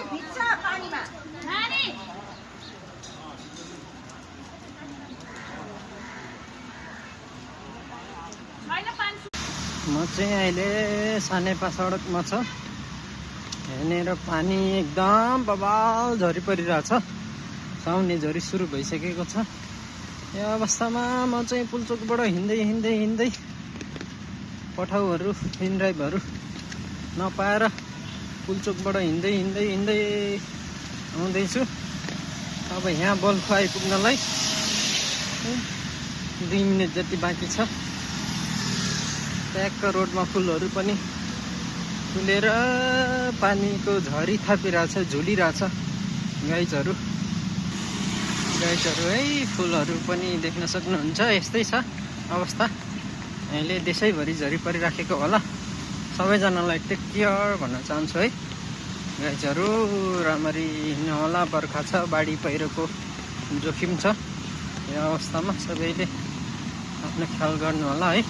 म चाहिँ अहिले सानेपा सडकमा छ। यहाँनिर पानी एकदम बबाल झरी परिरहेछ। साउने झरी सुरु भइसकेको छ। यो अवस्थामा म चाहिँ पुल्चोकबाट हिँड्दै पठाउहरू पिनड्राइभहरू नपाएर पुल्चोकबाट हिँड्दै आउँदैछु। अब यहाँ बल्खु आइपुग्नलाई 2 मिनेट जति बाँकी छ। ट्याक्क रोडमा फुलहरू पनि फुलेर पानीको झरी थापिरहेछ, झुलिरहेछ। गाइजहरू है, फुलहरू पनि देख्न सक्नुहुन्छ। यस्तै छ अवस्था। अहिले देशैभरि झरी परिराखेको होला। सबैजनालाई टेक केयर भन्न चाहन्छु है गाइजहरू। राम्ररी हिँड्नु होला, बर्खा छ, बाढी पहिरोको जोखिम छ। यो अवस्थामा सबैले आफ्नो ख्याल गर्नु होला है।